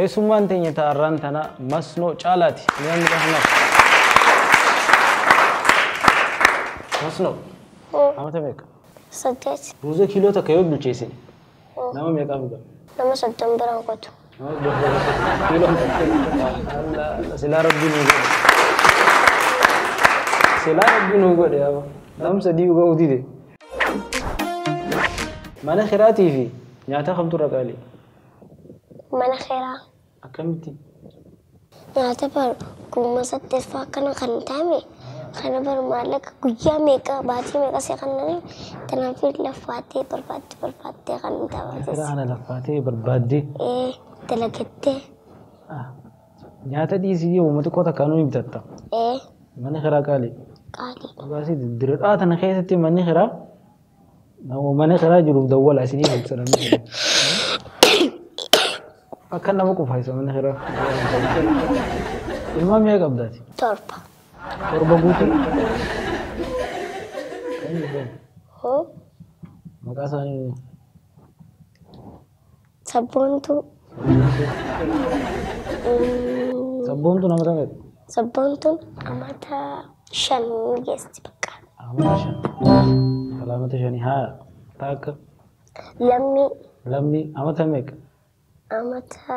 Keessummaan teenya ta'arraan tana Masnoo Caalaati. Namni dhahnaaf. Masnoo. Amata meeqa? 8. Ruuza kiiloo 1 yoo bilcheessine nama meeqaaf ga'a? Nama 30 biraan qotu. Kiiloo silaa rabbii nuu godhe. Silaa rabbii nuu godhe yaa nam 3 ga'uu dide. Mana kiraatii fi nyaata kamtu irra qaalii? Mana kiraa. Akkamitti? Nyaata bar 8,000 fa'aa akkana kan taame kana bar maallaqa guyyaa meeqa baatii meeqa see kanneen kanaaf laffaatee barbaaddee kan taphate. Kiraa kana laffaatee barbaaddee. Dalagattee. Nyaata dhiisii uummata xiqqoo takkaan ni bitatta. Mana kiraa qaalii. Qaalii. Dhugaasii diradhaa tana keessatti manni kiraa mana kiraa jiruuf dawwala isinii ibsa namni. Akka nama qufaayisa mana kiraa. Ilmaan meeqa qabdaati? 7. 7 guutuu? Maqaa isaanii? Sabboontuu. Sabboontuu nama meeqa? Sabboontuun amata 5 geessi bakka. Amata 5. Amata 5 haa taakka. Lammii. Lammii amata meeqa? Amata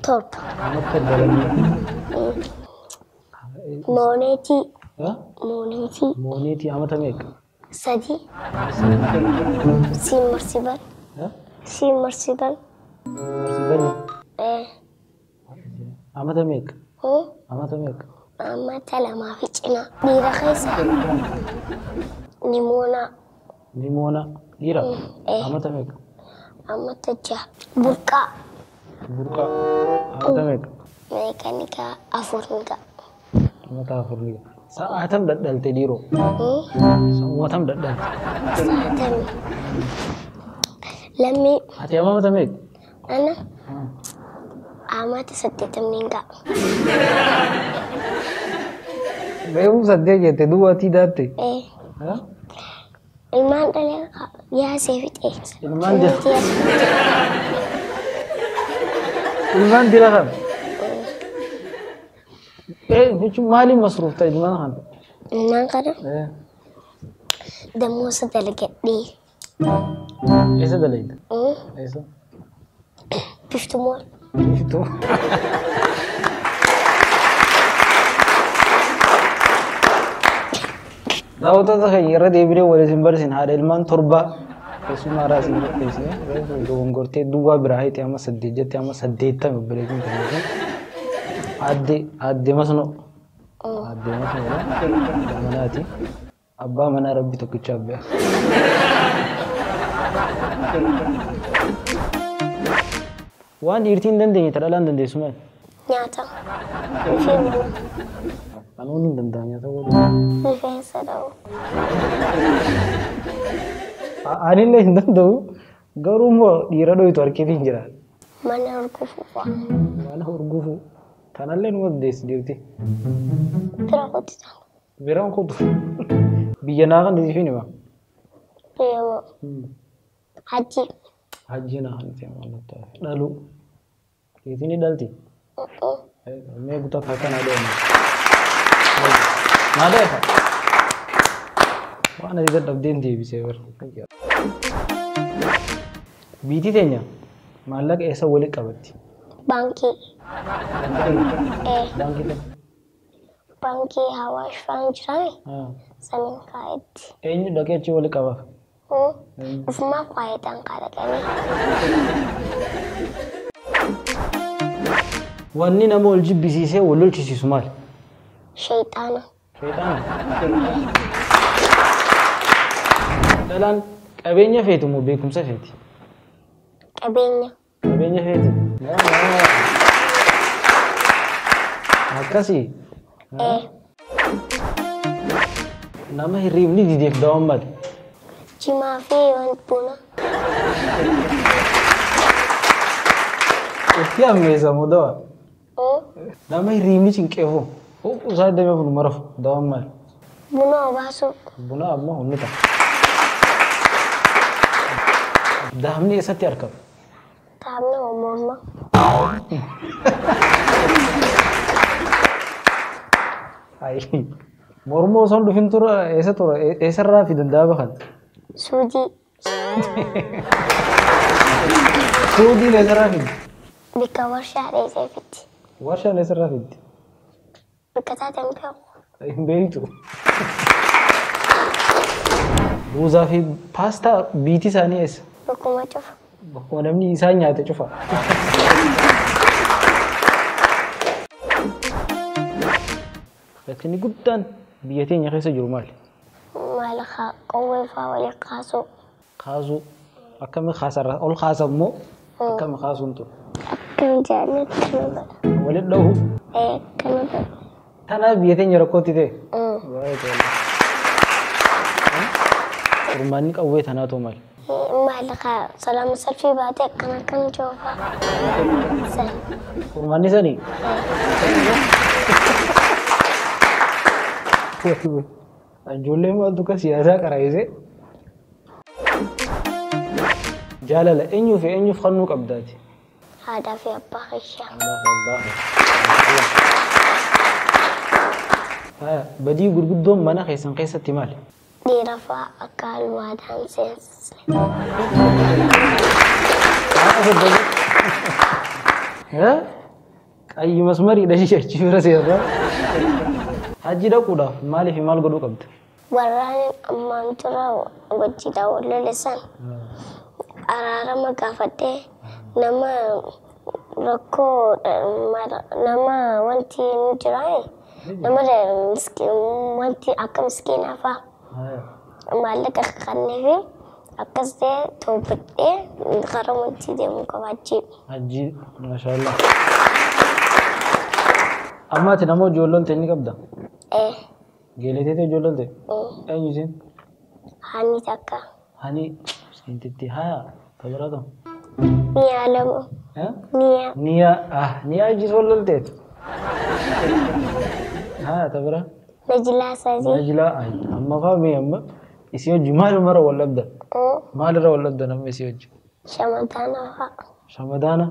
7. Amata 7 lammii. Mooneetii. Mooneetii. Mooneetii amata meeqa? 3. Siin marsiban. Siin marsiban. Marsiban. Amata meeqa? Amata meeqa? Amata 2 fi cinaa. Dhiira keessa. Nimoonaa. Nimoonaa. Dhiira? Amata meeqa? Amata 6. Burqaa. Burqaa. Amata meeqa? Meeqa ni ga'a? 4 ni ga'a. Amata 4 ni ga'a. Sa'aatam dadhalte dhiiroo? Sa'aatam dadhalte? Sa'aatam. Lammii. Ati amata meeqa? Ana? Amata 8 ni ga'a. Beekumsa 8 jette duwwaatii daatte? Ilmaan dhalee yaasee fixee. Ilmaan dila. Ilmaan dila kan? Jechuun maaliin masruufta ilmaan kana? Ilmaan kana? Damoosa dalagadhee. Eessa dalagda? Eessa? Biftumoon. Biftuu. Daawwattoota keenya irra deebinee wal isin barsiin haadha ilmaan 7 keessumaa irraa isin qopheessine dogongortee duwwaa biraa hayxee amma 8 jettee amma 80 obboleettiin keenya aadde Masnoo. Aadde Masnoodha. Manaati. Abbaa manaa rabbi tokkicha abbaa. Waan dhiirtiin hin dandeenye ta dhalaan dandeessu maali? Nyaata. Rifeensa. Anuun hin danda'a nyaata godhuu. Rifeensa dha'uu. Anillee hin danda'u garuu immoo dhiira dho'itu harkiitiin jira. Mana hurgufuu fa'a. Mana hurgufuu. Kanallee numa dandeessi dhiirti. Bira kutu. Biraan kutu. Biyya naa kan siif hima. Biyya Hajji. Hajji naa kan ta'e mallattoo dhaluu. Dhiirtiin ni dhalti. Mee guutaa kana deemu. Maal efa? Waan ati dadhabdeen deebisee bara. Biitii teenya maallaqa eessa walitti qabatti? Baankii. Baankii kam? Baankii Hawaash fa'aan jirame saniin kaa'etti. Eenyu dhaqee achi walitti qabaaf? Ofumaa kaa'eetaan kaa'atanii. Wanni nama wal jibbisiisee wal lolchisiisu maali? Shayxaana. Shayxaana? Dhalaan qabeenya feeti moo beekumsa feeti? Qabeenya. Qabeenya feeti? Akkasii? Nama hirribni dideef dawaan maali? Jimaa fi buna. Itti ammeessa moo dawaa? Nama hirribni cinqeefu isaa damee bulu marafu dawaan maali? Buna obaasuu. Buna ammoo humni ta'a. Daa'imni eessatti argama? Qaamni morma. Morma osoo hin dhufin tura eessa tura eessarraa fidan daaba kana? Suudii. Suudiin eessarraa fiddi? Bikka warshaa dheessee fiddi. Warshaan eessarraa fiddi? Bikka taate hin beeku. Hin beektu. Ruuzaa fi paastaa biitii isaanii eessa? Bakkuma cufa. Bakkuma namni isaan nyaate cufa. Rakkinni guddaan biyya teenya keessa jiru maali? Maal qawwee fa'aa walii kaasuu. Kaasuu akkami kaasarra ol kaasa immoo akkami kaasuun ture? Akkam jedhanii akkana godha. Waliin dhahuu. Akkana godha. Tanaaf biyya teenya rakkootti ta'e. Furmaanni qawwee tanaatu maali? Maal salaama salfii baatee akkana akkana joofaa. Furmaanni sanii? Ijoolleen maaltu akka siyaasaa qaraayisee? Jaalala eenyuu fi eenyuuf kennuu qabdaati? Haadhaa fi abbaa keessa. Haadhaa fi abbaa keessa. Badii gurguddoon mana keessan keessatti maali? Dhiira fa'aa akka alwaadhaan seensisne. Qayyi masmariidha achi bira seensaa. Hajji dhaquudhaaf maaliif maal godhuu qabda? Warraan ammaan dura wajjidhaa wal lole san araarama gaafadhee nama rakkoo nama wanti ni jiraa nama wanti akka miskiinaa fa'aa maallaqa kannee fi akkas ta'e toobadhee gara wanti deemuu qaba hajji. Hajji maashaallah. Amma ati nama ijoolleen ta'e ni qabda? Geeleteetu ijoolleen ta'e? Eenyu isheen? Hani takka. Hani miskiintitti haya tabiraa ta'u. Niyaa lama. Niyaa. Niyaa niyaa ijji wal ta'e. Haya tabiraa. Najilaa sadii. Najilaa amma fa'aa mee amma isii hojii maalummarra wal dhabda? Maalirra wal dhabda namni isii hojii? Shamadaana fa'a. Shamadaana.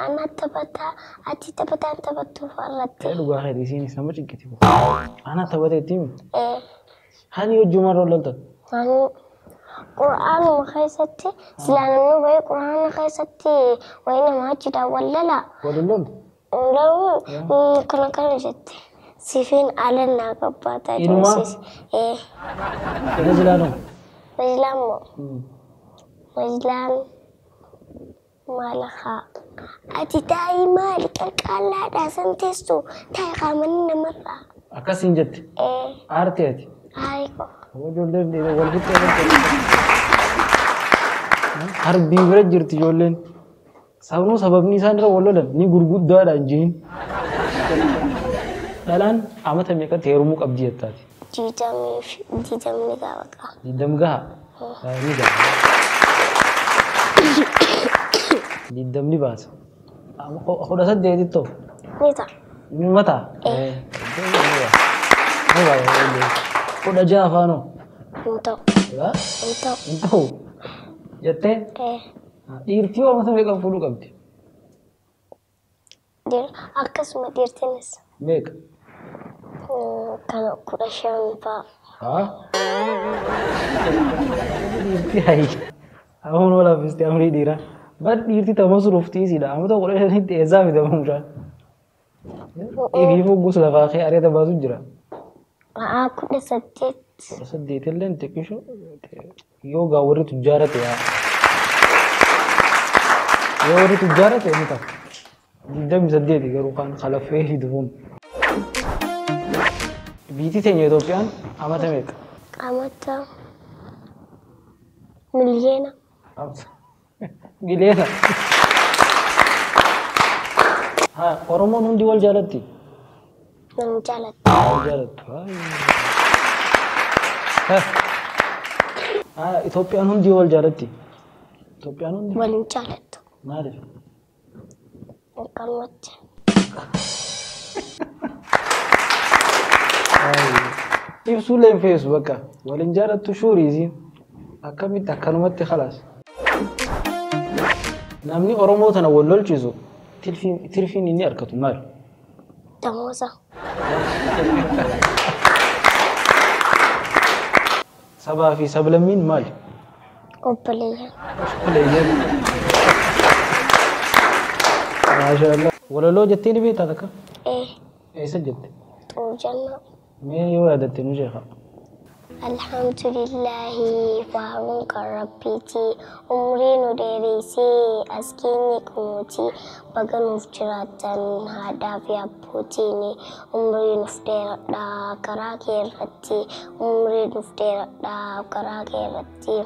Ana taphataa ati taphataan taphattuu irratti. Dhugaa keeti isiinis nama cinqiti. Ana taphatee ittiin. Hani hojii maalirra wal dhabda? Hani Qur'aanuma keessatti silaa namni wayii Qur'aana keessatti wayii nama achiidhaan wal lolaa. Wal lolu? Loluu kana kana jette. Sifiin ala naa gabbaataa Inumaa? Najilaan hoo? Najilaan moo? Najilaan maal haa? Ati taa'ii maali qalqallaadhaa san teessu taa'ii qaamani namarraa. Akkasiin jette? Aartee ati? Aarii qofa. Ijoolleen wal fixxee harbii bira jirti ijoolleen. Sababni sababni isaan irra wal lolan ni gurguddaadha injiin. Dhalaan amata meeqatti heerumuu qabdi jettaati? Diidamni gaha baqa. Diidam gaha? Ni gaha. Diidamni baasa. 18 ta'u? Ni ta'a. Ni mataa? Ni baasa. 16 afaanoo? Hin ta'u. Hin ta'u. Hin ta'u. Jettee? Dhiirtii amata meeqa fuudhuu qabdi? Akkasuma dhiirtiinis. Meeqa? Kana 15 fa'a. Dhiirtii hayi. Amuun wal hafiste amrii dhiiraa. Bar dhiirtii tama suruuftii isiidha. Amata 15tti eessaa fidama mucaan? Ifiif hoggus lafaa kee areeta baasu jira. 18. 18 illee xiqqisho yoo gaa warri tujjaara ta'e yoo warri tujjaara ta'e ni ta'a. 28 garuu kan kalaffee fiduun. Biyyi teenya Itoophiyaan amata meeqa? Amata miliyoona. Miliyoona. Haa Oromoon hundi wal jaalatti? Nan jaalatti. Wal jaalattu. Haa Itoophiyaan hundi wal jaalatti? Itoophiyaan hundi? Wal hin jaalattu. Maaliif? Akkanumatti. Ibsuulee hin feesu bakka wal hin jaalattu shuurii isiin akkamitti akkanumatti khalaas. Namni Oromoo tana wal lolchisu tirfiin inni argatu maali? Damooza. Sabaa fi sablammiin maali? Obboleeyyan. Obboleeyyan. Maashaallah. Walaloo jettee ni beektaa takka? Ee. Eessa jette? Xuur jannaa. Mee yoo yaadatte nu sheeka. Alhamdulillahi faaruun kan Rabbiiti. Umrii nu dheereessee as geenye kunuuti. Baga nuuf jiraattan haadhaa fi abbootiin. Umrii nuuf dheeradhaa karaa kee irratti. Umrii nuuf dheeradhaa karaa kee irratti.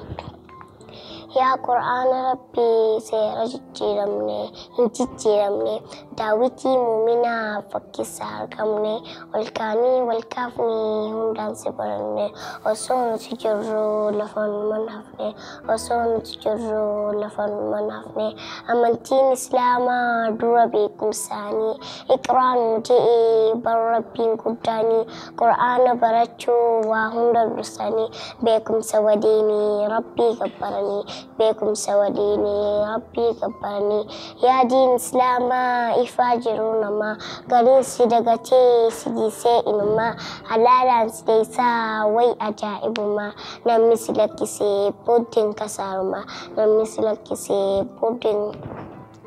Yaa Qur'aana Rabbii seera jijjiiramne hin jijjiiramne, daawwitii muuminaa fakkisaa argamne, ol kaanii wal kaafne hundaan si baranne, osoo nuti jirru lafa numan hafne, osoo nuti jirru lafa numan hafne. Amantiin Islaamaa dura beekumsaanii iqraa nu je'e bar Rabbiin guddaanii, Qur'aana barachuu waa hunda dursanii, beekumsa waliinii Rabbii gabbaranii, beekumsa waliinii Rabbii gabbaranii. Yaadiin Islaamaa ifaa jiru namaa, gariin si dagatee si dhiisee inumaa, halaalaan si deessaa way ajaa'ibumaa, namni si lakkisee booddeen kasaarumaa, namni si lakkisee booddeen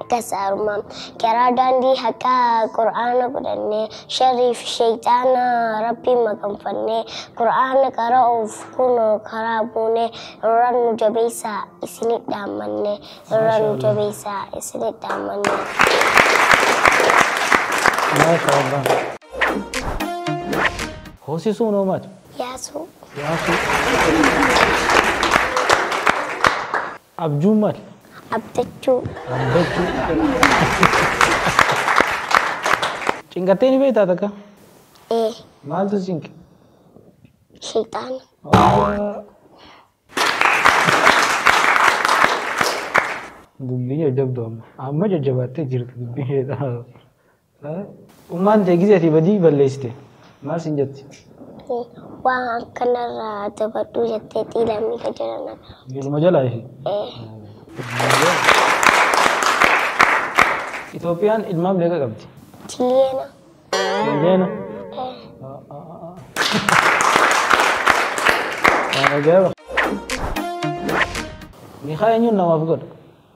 kasaarumaa. Karaa daandii haqaa Qur'aana godhannee, sharrii fi shayxaana Rabbii maganfannee, Qur'aana qara'uuf kunoo karaa buunee, irra nu jabeessaa isinit dhaammanne, irra nu jabeessaa isinit dhaammanne. Maashaallah. Hoosisuun hoo maali? Yaasuu. Yaasuu. Abjuun maali? Abdachuu. Abdachuu. Cinqattee ni beektaa takka? Ee. Maaltu si cinqe? Shayxaana. Dubbiin jajjabduu amma. Amma jajjabaattee jirti dubbiin shayxaana. Ummaan tee gizee ati badii balleessite maal siin jetti? Waan akkanarraa dabadhuu jettee xiilamii ka jiran agarra. Miiluma jalaa ishee. Ee. Itoophiyaan ilmaan meeqa qabdi? Tiliyeena. Tiliyeena. Ee. Waan ajaa'iba. Nikaa eenyuun namaaf godha?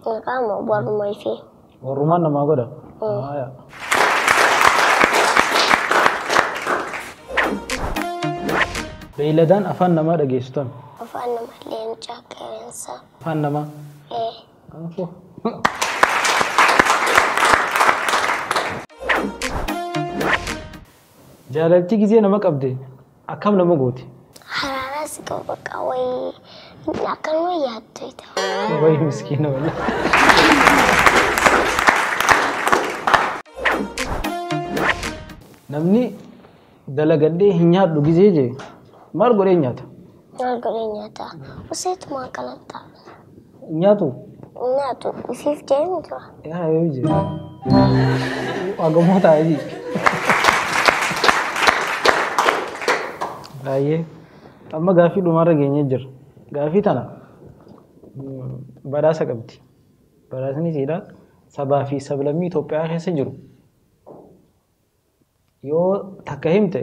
Maqaama warruma ishee. Warrumaan namaa godha? Haaya. Beeyladaan afaan namaa dhageessu tam? Afaan namaa leencaa, qeerransa. Afaan namaa? Ee. Anfoo. Jaalalti gizee nama qabde akkam nama gooti? Haraaraa si qaba bakka wayii akkanuma yaaddu ta'a. Wayi miskiina wallah. Namni dalagadhee hin nyaadhu gizee jee maal godhee nyaata? Maal godhee nyaata? Useetuma akkana ta'a. Hin nyaatu? Hin nyaatu. Ifiif deemu jira. Yaa yoo jee. Agamoo taa'ee jee. Baay'ee. Amma gaaffii dhumarra geenyee jirra. Gaaffii tana badhaasa qabdi. Badhaasni isiidha sabaa fi sablammii Itoophiyaa keessa jiru. Yoo takka himte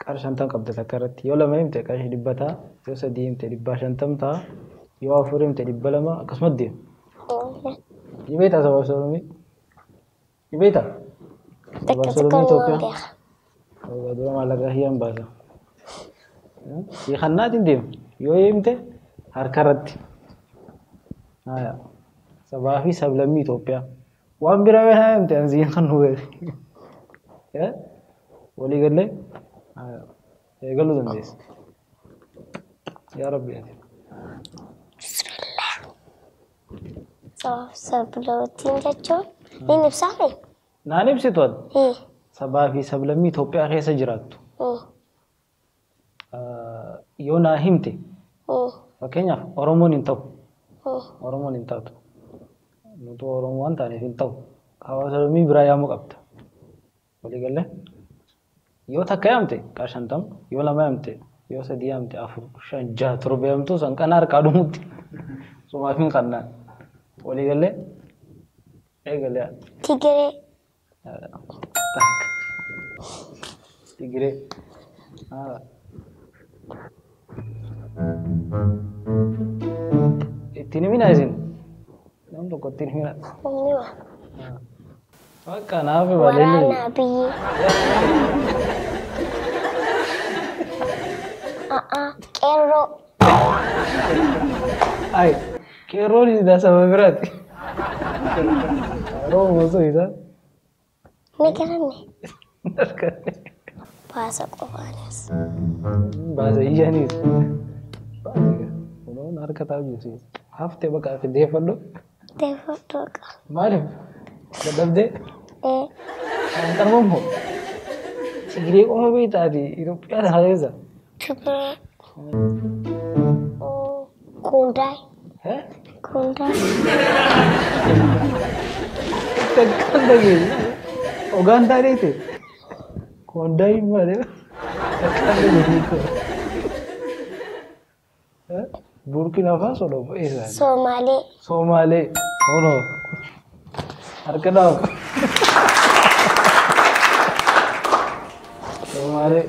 qarshii 50 qabda takka irratti. Yoo lama himte qarshii 100 ta'a. Yoo sadii himte 150 ta'a. Yoo afur himte 200 akkasumas deema. Ni beektaa sabaa fi sablammii? Ni beektaa? Sabaa Takka fi takka sablammii waan Itoophiyaa. beeka. Sababa dura maallaqa hiyyaan baasa. Si kannaatiin deema. Yoo himte harka irratti. Haya. Sabaa fi sablammii Itoophiyaa. Waan biraa yoo himte an siin kan nu beeku. Walii gallee? Haya. Eegaluu dandeessa. Yaa Rabbi ati. Bismillah. Sabaaf sablammiin jechuun ni ibsaame? Naan ibsitu ati. Sabaa fi sablammii Itoophiyaa keessa jiraattu. Yoo naa himte fakkeenyaaf Oromoon hin ta'u. Oromoon hin taatu. Nuti Oromoo waan taaneef hin ta'u. Hawaasa sablammii biraa yaamuu qabda. Walii gallee? Yoo takka yaamte qarshii 50, yoo lama yaamte, yoo sadii yaamte, 4, 5, 6, 7 yaamtu san qana harkaa dhumutti. Sumaaf hin qannaan. Walii gallee? Eegalee. Tigiree. Takka. Tigiree. Ittiin himinaa isin? Nam tokko ittiin himinaa. Inni waa. Bakka naaf baaleellee. Waraana Abiyyi. Qeerroo. Ay, qeerroon isaa saba biraati. Oromoo osoo isaa. Ni garanne. Harkanne. Baasa qofaanis. Baasa iyyaniis. Baasa kunuun harka taa'u jirti. Haftee bakka ati deeffadhu. Deeffadhu baqa. Maaliif? Dadhabdee? Ee. Kan qarmamu. Tigiree qofa beektaati Itoophiyaa tana keessa. Tigiree. Kundaay. Kundaay. Takkaan dhageenya. Ugaandaa dheete. Kondaay malee. Takkaan dhageenya. Burkina Faso dha eessa? Somaalee. Somaalee. Hono. Harka dhaaf. Somaalee.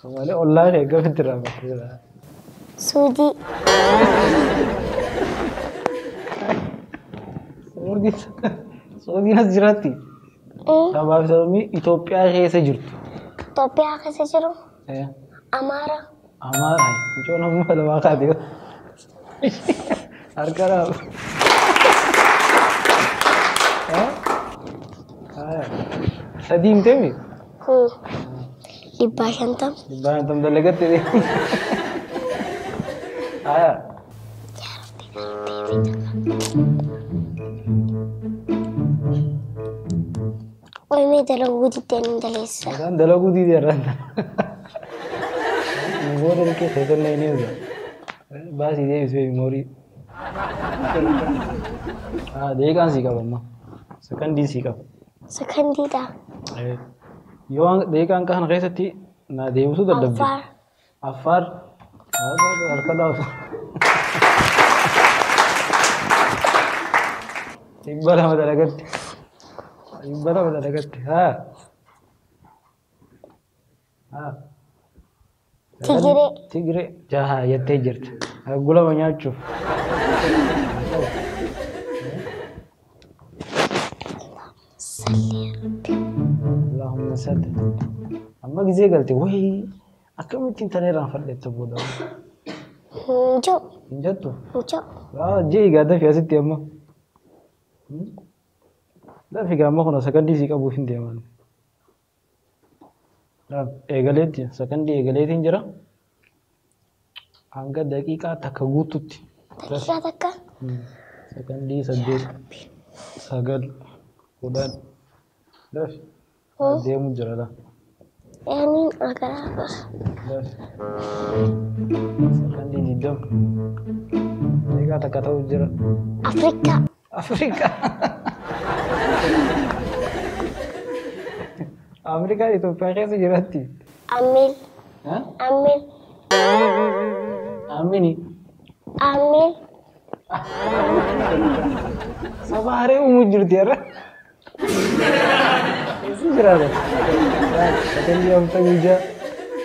Somaalee ollaa kee gamitti raawwatee. Suudii. Suudiin as jiraatti. Sabaaf sababni Itoophiyaa keessa jirtu. Itoophiyaa keessa jiru. Amaara. Amaara. Mucaan amma lamaa kaate. Harka dhaaf. Sadii hin teemi? 150. 150 dalagatte. Haya. Oomishni dalaguu diddeen hin daleessa. Isaan dalaguu didee irraan. Booda ilkee keessallee ni ibsa. Baasii deebisee moorii. Deeqaan sii qaba amma. Sekandiin sii qaba. Sekandiidha. Yoo deeqaan kana keessatti na deebisuu dadhabde. Affaar. Affaar. Harka dhaafu. 200 dalagatte. 200 dalagatte. Haa. Haa. Tigiree. Tigiree. Jaha jettee jirti. Gulama nyaachuuf. Allahumma salli. Amma gisee galte wayii akkamittiin tana irraan fadhette booda. Hin jiru. Hin jettu? Hin jiru. Jee egaa dafii asitti amma. Dafii gaa amma kuna sakandii sii qabuuf hin deeman. Eegaleetti sakandii eegaleetiin jira. Hanga daqiiqaa takka guututti. Daqiiqaa takka? Sakandii 8, 9, 10. Dafi. Deemu jira laa. Eenyuun agaraa bara. Dafi. Sakandii 20. Daqiiqaa takka ta'u jira. Afrikaa. Afrikaa. Afrikaan Itoophiyaa keessa jiraatti. Amiin. Amiin. Amini. Amiin. Saba haree uumuu jirti har'a. Eessa jiraata? Sakandii 46,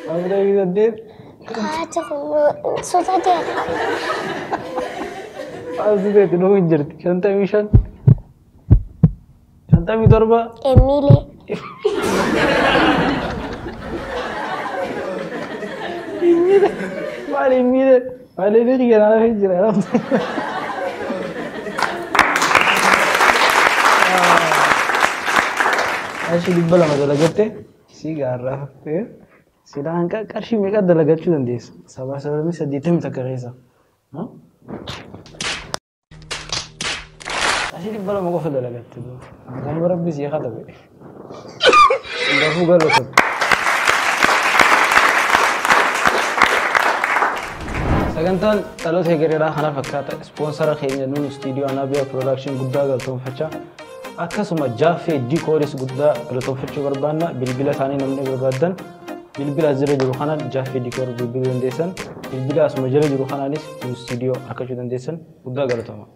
48. Kaata kun suuta deema. Asuuteetti dhufuu hin jirti. 55. 57. Emiilee. Emiilee. Maali emiilee? Maali beeki kanaa hin jira. Qarshii 200 dalagatte si gaarraa silaa hanqa qarshii meeqa dalagachuu dandeessa? Sabaa sababni 81 keessa. Qarshii 200 qofa dalagatte. Hanqanuma rabbi si katabe. Dafuu galata. Sagantaan dhaloota egereedhaa kana fakkaata. Ispoonsara keenya nuun istiidiyoo Anaabiyaa Piroodakshin guddaa galatoomfachaa. Akkasuma Jaaffee Diikooris guddaa galatoomfachuu barbaanna. Bilbila isaanii namni barbaadan bilbila as jala jiru kanaan Jaaffee Diikoor bilbiluu dandeessan. Bilbila asuma jala jiru kanaanis nuun istiidiyoo argachuu dandeessan guddaa galatooma.